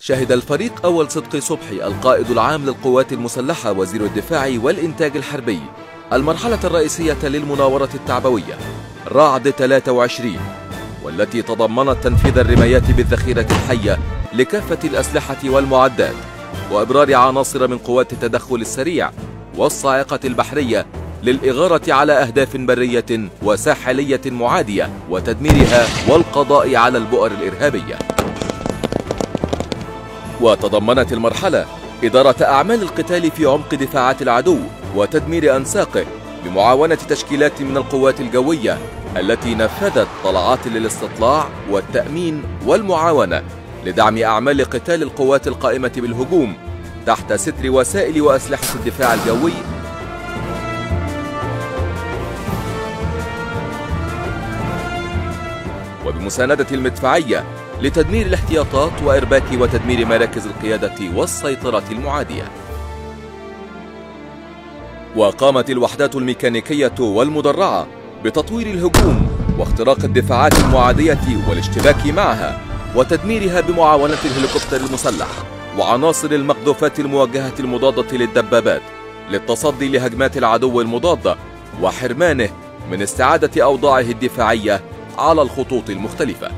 شهد الفريق أول صدقي صبحي القائد العام للقوات المسلحة وزير الدفاع والإنتاج الحربي المرحلة الرئيسية للمناورة التعبوية رعد 23، والتي تضمنت تنفيذ الرمايات بالذخيرة الحية لكافة الأسلحة والمعدات، وإبرار عناصر من قوات التدخل السريع والصاعقة البحرية للإغارة على أهداف برية وساحلية معادية وتدميرها والقضاء على البؤر الإرهابية. وتضمنت المرحلة إدارة أعمال القتال في عمق دفاعات العدو وتدمير أنساقه بمعاونة تشكيلات من القوات الجوية التي نفذت طلعات للاستطلاع والتأمين والمعاونة لدعم أعمال قتال القوات القائمة بالهجوم تحت ستر وسائل وأسلحة الدفاع الجوي وبمساندة المدفعية لتدمير الاحتياطات وإرباك وتدمير مراكز القيادة والسيطرة المعادية. وقامت الوحدات الميكانيكية والمدرعة بتطوير الهجوم واختراق الدفاعات المعادية والاشتباك معها وتدميرها بمعاونة الهليكوبتر المسلح وعناصر المقذوفات الموجهة المضادة للدبابات للتصدي لهجمات العدو المضادة وحرمانه من استعادة أوضاعه الدفاعية على الخطوط المختلفة.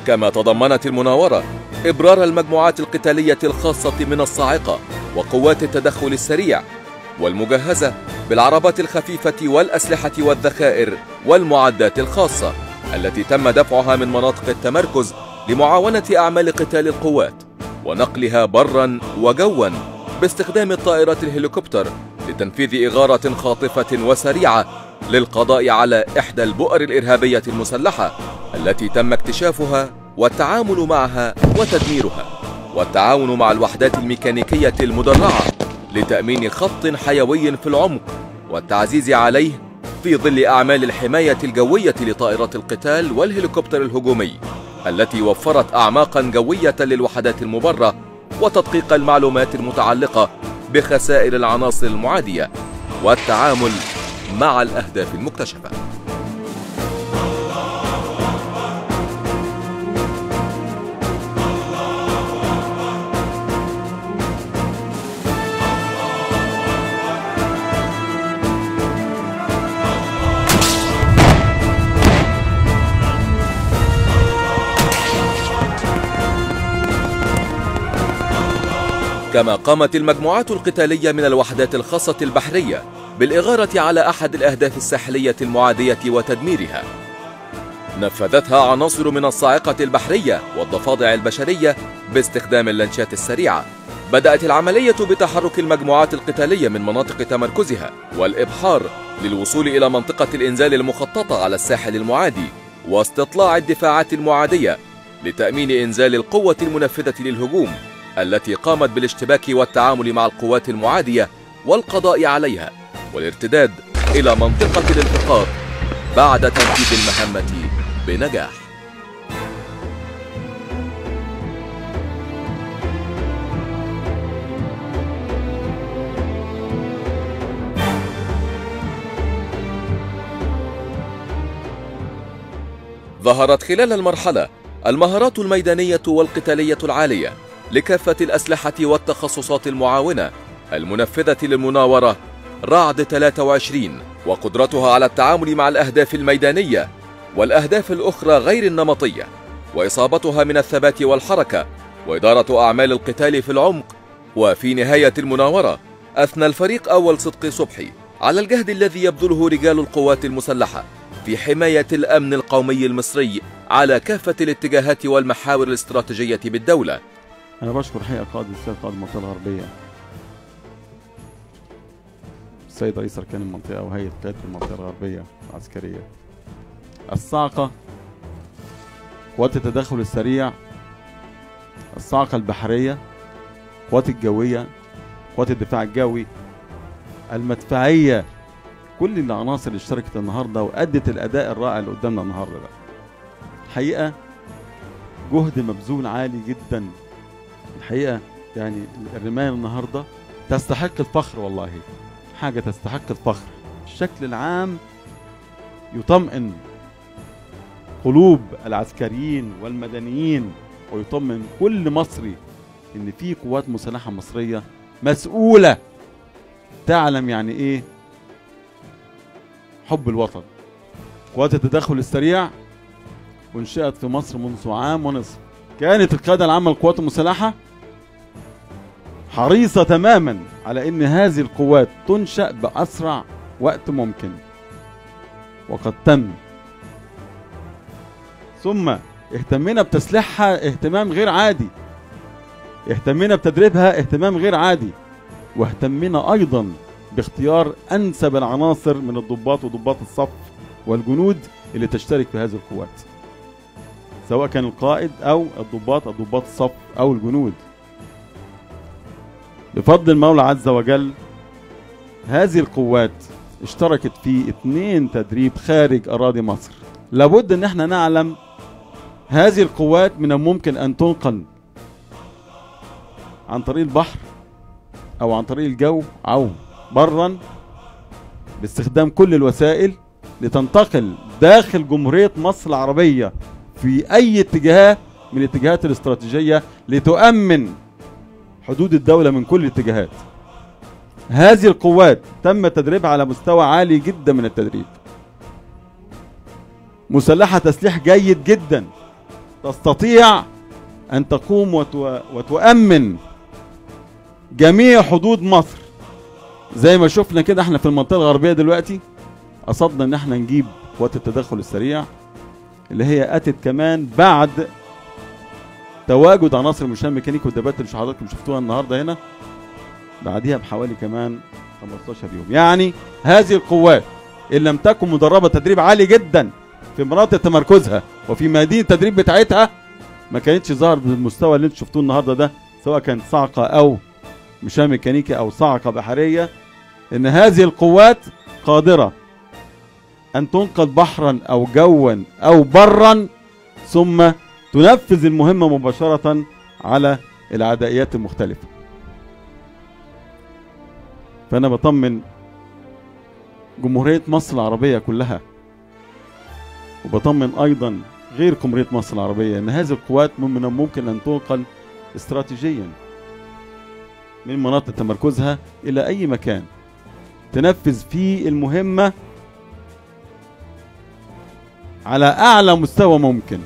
كما تضمنت المناورة إبرار المجموعات القتالية الخاصة من الصاعقة وقوات التدخل السريع والمجهزة بالعربات الخفيفة والأسلحة والذخائر والمعدات الخاصة التي تم دفعها من مناطق التمركز لمعاونة أعمال قتال القوات ونقلها برا وجوا باستخدام الطائرات الهليكوبتر لتنفيذ إغارة خاطفة وسريعة للقضاء على إحدى البؤر الإرهابية المسلحة التي تم اكتشافها والتعامل معها وتدميرها، والتعاون مع الوحدات الميكانيكية المدرعة لتأمين خط حيوي في العمق والتعزيز عليه في ظل أعمال الحماية الجوية لطائرات القتال والهليكوبتر الهجومي التي وفرت أعماقا جوية للوحدات المبرة وتدقيق المعلومات المتعلقة بخسائر العناصر المعادية والتعامل مع الأهداف المكتشفة. كما قامت المجموعات القتالية من الوحدات الخاصة البحرية بالإغارة على أحد الأهداف الساحلية المعادية وتدميرها. نفذتها عناصر من الصاعقة البحرية والضفادع البشرية باستخدام اللانشات السريعة. بدأت العملية بتحرك المجموعات القتالية من مناطق تمركزها والإبحار للوصول إلى منطقة الإنزال المخططة على الساحل المعادي واستطلاع الدفاعات المعادية لتأمين إنزال القوة المنفذة للهجوم التي قامت بالاشتباك والتعامل مع القوات المعادية والقضاء عليها والارتداد إلى منطقة الالتقاط بعد تنفيذ المهمة بنجاح. ظهرت خلال المرحلة المهارات الميدانية والقتالية العالية لكافة الأسلحة والتخصصات المعاونة المنفذة للمناورة رعد 23 وقدرتها على التعامل مع الأهداف الميدانية والأهداف الأخرى غير النمطية وإصابتها من الثبات والحركة وإدارة أعمال القتال في العمق. وفي نهاية المناورة أثنى الفريق أول صدقي صبحي على الجهد الذي يبذله رجال القوات المسلحة في حماية الأمن القومي المصري على كافة الاتجاهات والمحاور الاستراتيجية بالدولة. أنا بشكر حقيقة قائد المنطقة الغربية السيد رئيس أركان المنطقة وهيئة قيادة المنطقة الغربية العسكرية، الصاعقة، قوات التدخل السريع، الصاعقة البحرية، قوات الجوية، قوات الدفاع الجوي، المدفعية كل العناصر اللي اشتركت النهارده وادت الاداء الرائع اللي قدامنا النهارده ده. الحقيقه جهد مبذول عالي جدا. الحقيقه يعني الرمايه النهارده تستحق الفخر، والله حاجه تستحق الفخر. الشكل العام يطمئن قلوب العسكريين والمدنيين ويطمئن كل مصري ان في قوات مسلحه مصريه مسؤوله تعلم يعني ايه حب الوطن. قوات التدخل السريع وانشئت في مصر منذ عام ونصف. كانت القياده العامه للقوات المسلحه حريصه تماما على ان هذه القوات تنشأ باسرع وقت ممكن، وقد تم. ثم اهتمينا بتسليحها اهتمام غير عادي، اهتمينا بتدريبها اهتمام غير عادي، واهتمينا ايضا باختيار انسب العناصر من الضباط وضباط الصف والجنود اللي تشترك في هذه القوات، سواء كان القائد او ضباط الصف او الجنود. بفضل المولى عز وجل هذه القوات اشتركت في 2 تدريب خارج اراضي مصر. لابد ان احنا نعلم هذه القوات من الممكن ان تنقل عن طريق البحر او عن طريق الجو او برا باستخدام كل الوسائل لتنتقل داخل جمهورية مصر العربية في اي اتجاه من الاتجاهات الاستراتيجية لتؤمن حدود الدولة من كل الاتجاهات. هذه القوات تم تدريبها على مستوى عالي جدا من التدريب، مسلحة تسليح جيد جدا، تستطيع أن تقوم وتؤمن جميع حدود مصر. زي ما شفنا كده احنا في المنطقة الغربية دلوقتي قصدنا ان احنا نجيب قوات التدخل السريع اللي هي أتت كمان بعد تواجد عناصر المشاة الميكانيكي والدبابات اللي حضراتكم شفتوها النهارده هنا، بعديها بحوالي كمان 15 يوم. يعني هذه القوات إن لم تكن مدربة تدريب عالي جدا في مناطق تمركزها وفي ميادين التدريب بتاعتها ما كانتش ظهر بالمستوى اللي انتم شفتوه النهارده ده، سواء كانت صاعقة أو مشاة ميكانيكي أو صاعقة بحرية. إن هذه القوات قادرة أن تنقذ بحرا أو جوا أو برا، ثم تنفذ المهمة مباشرة على العدائيات المختلفة. فأنا بطمن جمهورية مصر العربية كلها، وبطمن أيضا غير جمهورية مصر العربية، أن هذه القوات من الممكن أن تنقل استراتيجيا من مناطق تمركزها إلى أي مكان تنفذ فيه المهمة على أعلى مستوى ممكن.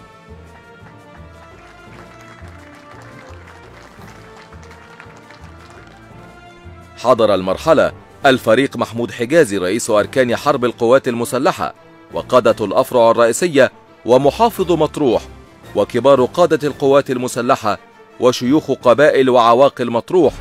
حضر المرحلة الفريق محمود حجازي رئيس أركان حرب القوات المسلحة، وقادة الأفرع الرئيسية، ومحافظ مطروح، وكبار قادة القوات المسلحة، وشيوخ قبائل وعواقل مطروح،